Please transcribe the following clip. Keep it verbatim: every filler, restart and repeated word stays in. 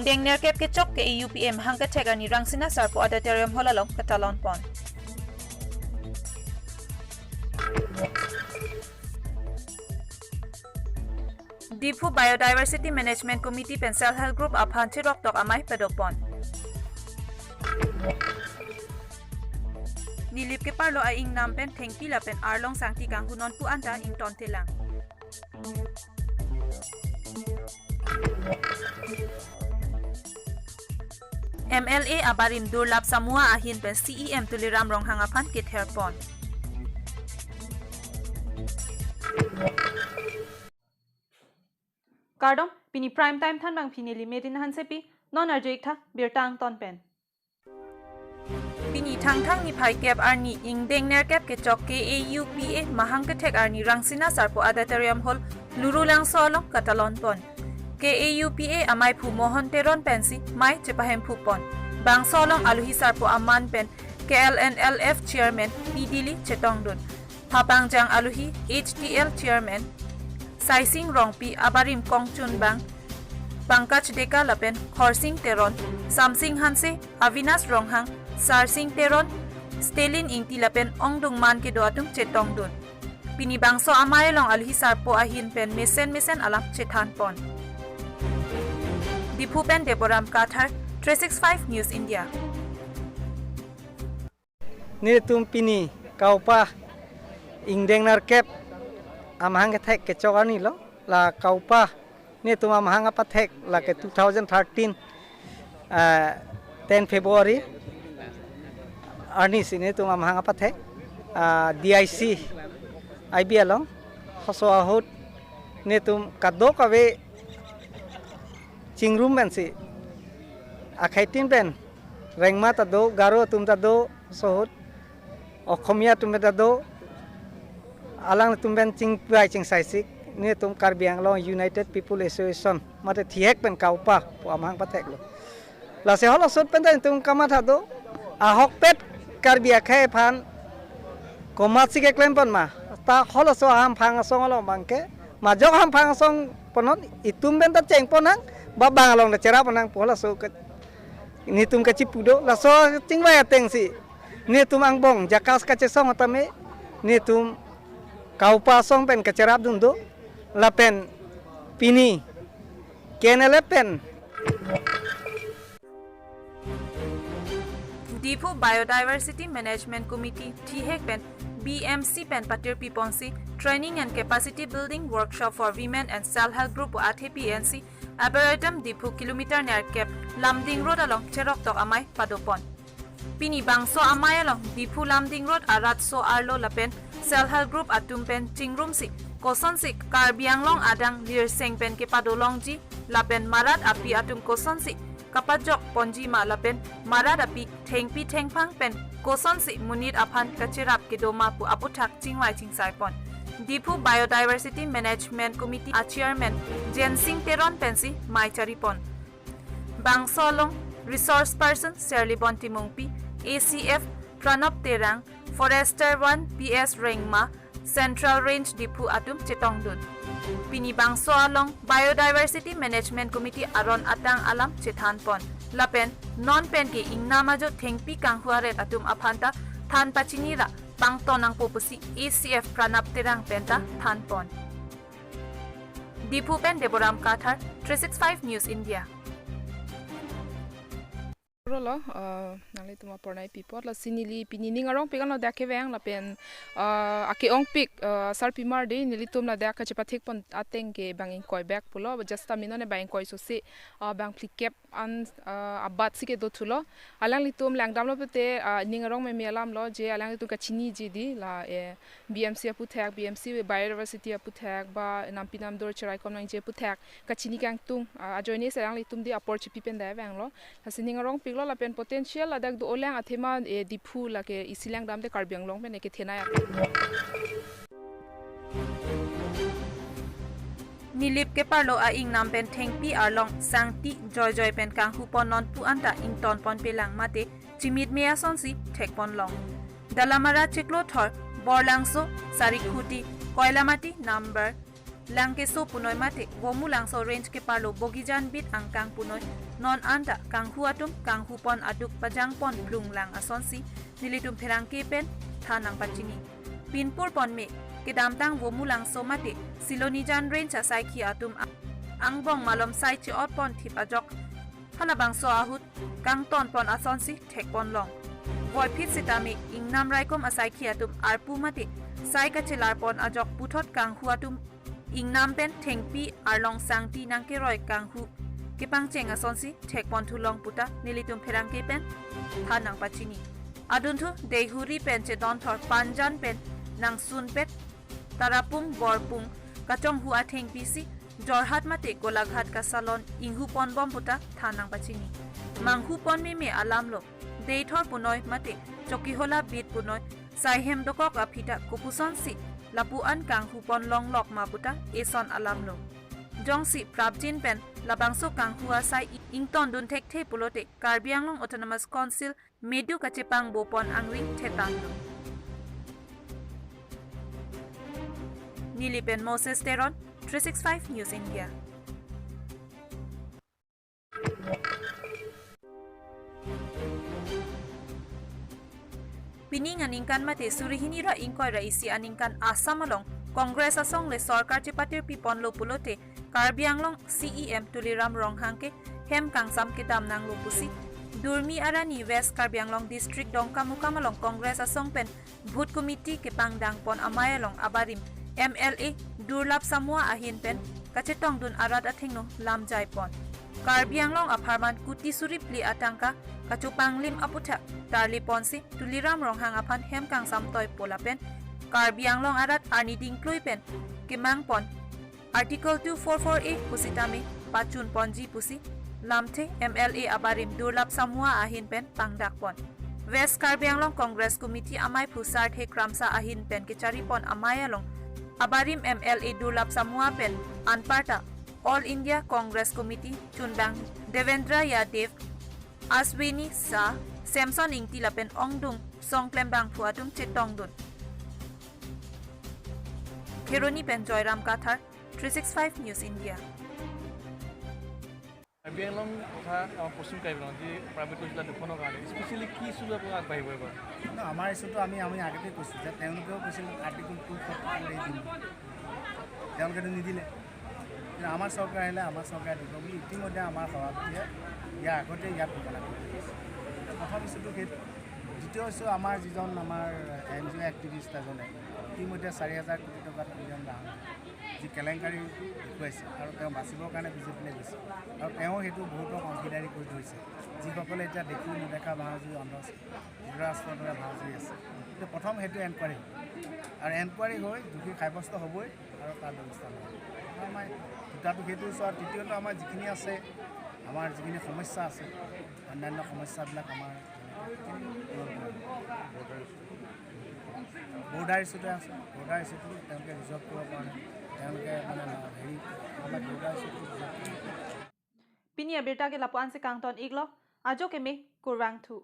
Dengnerkep kechok K A U P A mahang kethek arni Rangsina Sarpo Auditorium Hall along katalon pon. Diphu Biodiversity Management Committee pen Self Help Group aphan cheroktok amei padopon. Nilip keparlo a-ingnam pen thengpi lapen arlong sangti kanghu nonpu anta ingtontelang. M L A abarim Durlab Samuwa ahin pen C E M Tuliram Ronghang aphan ketherpon. Kardom, pini Prime Time thanbangpi neli Merin Hansepi, non arju-ik tha birta angton pen. Pini Thangthang niphai kep arni ingdeng nerkep kechok K A U P A mahang kethek arni Rangsina Sarpo Auditorium Hall Lurulangso along katalon pon. K A U P A amaiphu Mohon Teron pensi mei chepahemphu pon. Bangso along aluhi sarpo aman pen K L N L F Chairman P Dili chetongdun. Hapangjang aluhi H T L Chairman Saising Rongpi, abarim kongchunbang Pankaj Deka lapen Khorsing Teron, Samsing Hanse, Avinash Ronghang, Sarsing Teron, Stalin Ingti lapen ongdung man kedo atum chetongdun. Pini bangso amei along aluhi sarpo ahin pen mesen mesen alam chethanpon. Diphu pen Deboram Kathar, three six five News India. Netum pini kaupa ingdeng nerkep amahang kethek kechok arni lo, la kaupa netum amahang apathek lake two thousand thirteen, eh, ten February arnisi netum amahang apathek, ah, D I C I B along, halaso ahut netum kadokave chingrum pensi akhei tin pen Rengma ta do, Garo atum ta do, halaso ahut Okhomia atum ta do, alangtum pen chingvai chingsaisik, netum Karbi Anglong United People Association mate thihek pen kaupa pu amahang patheklo. Lasi halaso ahut pen ta netum kamatha do, ahokpet Karbi akhei aphan komatsi keklempon ma, ta halaso ahamphang asong along abangke, majok ahamphang asong ponnon, itum pen ta chengpon nang, ba bang along ta cherap nang pu halaso ke netum kachipu do, laso chingvai atengsi netum angbong jakas kachesong tame netum kaupa asong pen kacherapdun do, lapen pini K N L F pen Diphu Biodiversity Management Committee thihek pen B M C pen patirpi ponsi Training and Capacity Building Workshop for Women and Self Help Group athe P N C Arboretum Diphu kilometer nerkep Lumding Road along cheroktok amei padopon. Pini bangso amei along Diphu Lumding Road aratso arlo lapen Self Help Group atum pen chingrumsi kosonsi Karbi Anglong adang lirseng pen kepadolongji lapen marat api atum kosonsi kapajok ponji ma lapen marat api thengpi thengphang pen kosonsi monit aphan kacherap kedo ma pu aputhak chingvai chingsai pon. Diphu Biodiversity Management Committee a Chairman Jensing Teron pensi mei charipon. Bangso along Resource Person Serlibon Timungpi, A C F Pranab Terang, Forester one P S Rengma, Central Range Diphu atum chetongdun. Pini bangso along Biodiversity Management Committee aron atang alam chethanpon. Lapen non pen ke ingnam ajo thengpi kanghu aret atum aphan ta than pachini ra pangton nangpo pusi A C F Pranab Terang pen ta thanpon. Diphu pen Deboram Kathar, three six five News India. Rolo, uh, nanglitum apor nai pipot lasi neli pini ning arongpik anlo dak kevang lapen, uh, ake-ongpik, uh, sarpimar dei nelitum ladak kachepathekpon ateng ke bang ingkoi bak pulo, just a minute bang ingkoi sosi, uh, bang phlikep an, uh, abatsi kedo thulo. Alanglitum langdamlo pute, uh, ning arong meme alamlo je alanglitum kachiniji dei la, eh, B M C aputhak, B M C Biodiversity aputhak, ba nampi namdur cheraikom nangji aputhak kachini kangtung, ah, ajoine si alanglitum dei apor chipi pen dai vanglo. Lasi ning arongpiklo lapen potential ladak do-olang athema, eh, Diphu lake isi langdamde Karbi Anglong pen ke thenai. Nilip keparlo a-ingnam pen thengpi arlong sangti joijoi pen kanghupon nonpu anta ingtonpon pelang mate chimitme asonsi thekponlong. Dalamara chiklo thor, Borlangso, Sarikhuti, Koilamati number Langkeso punoi mate Vomulangso range keparlo Bogijan beat angkang punoi non anta kanghu atum kanghu pon aduk pajang pon plung lang asonsi nelitum pherangke pen than nangpachini. Pinpur pon me kedamtang Vomulangso mate Silonijan range asaikhi atum a-, angbong malom sai che-ot pon thip ajok halabangso ahut kangton pon asonsi thek pon long. Voiphit sitame ingnam raikom asaikhi atum arpu mate sai kachelar pon ajok puthot kanghu atum ingnam pen thengpi arlong sangti nangkeroi kanghu kepangcheng asonsi thek pon thu long puta nelitum pherangke pen than nangpachini. Adunthu Deihori pen chedonthor Panjan pen nangsunpet Tarapung Borpung kachonghu athengpi si Jorhat mate Golaghat kasalon inghu pon bom puta than nangpachini. Manghu pon meme alamlo Deithor punoi mate Chokihola beat punoi saihem dokok aphi ta kopusonsi lapu-an kanghu pon long lok ma puta eson alamlo. Jongsi prapjin pen labangso kanghu asai ington dun thekthe pulote Karbi Anglong Autonomous Council medu kachepangbo pon angri thetanlo. Neli pen Moses Teron, three six five News India. Pining aningkan mate suri hini ra ingkoi ra isi aningkan Assam along Congress asong le sorkar chepatirpi ponlo pulote Karbi Anglong C E M Tuliram Ronghang ke hem kangsam kedam nanglo pusi Durmi arani West Karbi Anglong District Dongkamukam along Congress asong pen Booth Committee kepangdang pon amei along abarim M L A Durlap Samua ahin pen kachetongdun arat athengno lamjai pon. Karbi Anglong apharman kuti suri phli atangka kachopanglim aputhak tarli ponsi Tuliram Ronghang aphan hem kangsam toipo lapen Karbi Anglong arat arni dingklui pen kemang pon Article two four four A pusitame pachun ponji pusi lamthe M L A abarim Durlap Samua ahin pen pangdak pon. West Karbi Anglong Congress Committee amei phu Sarthe Kramsa ahin pen kechari pon amei along abarim M L A Durlap Samua pen anparta All India Congress Committee chundang Devendra Yadav, Aswini Shah, Samson Ingti lapen ongdung songklem bangphu atum chetongdun. Kheroni pen Joyram Kathar, three six five News India. Karbi আংলং তথা আমাৰ পশ্চিম কাৰ্বি আংলং যি প্ৰাইভেট কৈছিলা দুখনৰ কাৰণে স্পেচিয়েলি কি ইছ্যু লৈ আপোনালোক আগবাঢ়িব এইবাৰ? ন, আমাৰ ইছ্যুটো আমি, আমি আগতে কৈছোঁ যে তেওঁলোকেও কৈছিল আৰ্টিকল টু ফৰ্টি টু এৰি দিম বুলি। তেওঁলোকেতো নিদিলে। কিন্তু আমাৰ চৰকাৰ আহিলে আমাৰ চৰকাৰে দিব বুলি ইতিমধ্যে আমাৰ সভাপতিয়ে ইয়াৰ আগতে ইয়াত ঘোষণা কৰি দিছে। প্ৰথম ইছ্যুটো সেইটো। দ্বিতীয় ইছ্যু আমাৰ যিজন আমাৰ এন জি অ' এক্টিভিষ্ট এজনে ইতিমধ্যে চাৰি হাজাৰ কোটি টকা টুৰিজিম গ্ৰাহক যি কেলেংকাৰী দেখুৱাইছে আৰু তেওঁ বাচিবৰ কাৰণে বিজেপিলৈ গৈছে আৰু তেওঁ সেইটো বহুতক অংশীদাৰী কৰি ধৰিছে। যিসকলে এতিয়া দেখি নেদেখা ভাওজুৰি অন্ধ আছে, ধৃতৰাষ্ট্ৰৰ দৰে ভাওজুৰি আছে। গতিকে প্ৰথম সেইটো এনকুৱাৰী হ'ব আৰু এনকুৱাৰী হৈ দোষী সাব্যস্ত হ'বই আৰু তাৰ ব্যৱস্থা ল'ব। আমাৰ দুটাটো সেইটো ইছ্যু আৰু তৃতীয়টো আমাৰ যিখিনি আছে, আমাৰ যিখিনি সমস্যা আছে, অন্যান্য সমস্যাবিলাক আমাৰ বৰ্ডাৰ ইছ্যুতে আছে। বৰ্ডাৰ ইছ্যুটো তেওঁলোকে ৰিজলভ কৰিব পৰা নাই, তেওঁলোকে মানে হেৰি আমাৰ বৰ্ডাৰ ইছ্যুটো ৰিজলভ কৰিব পৰা নাই। Pini abirta ke lapu-an si kangton iklo, ajo keme kurvangthu.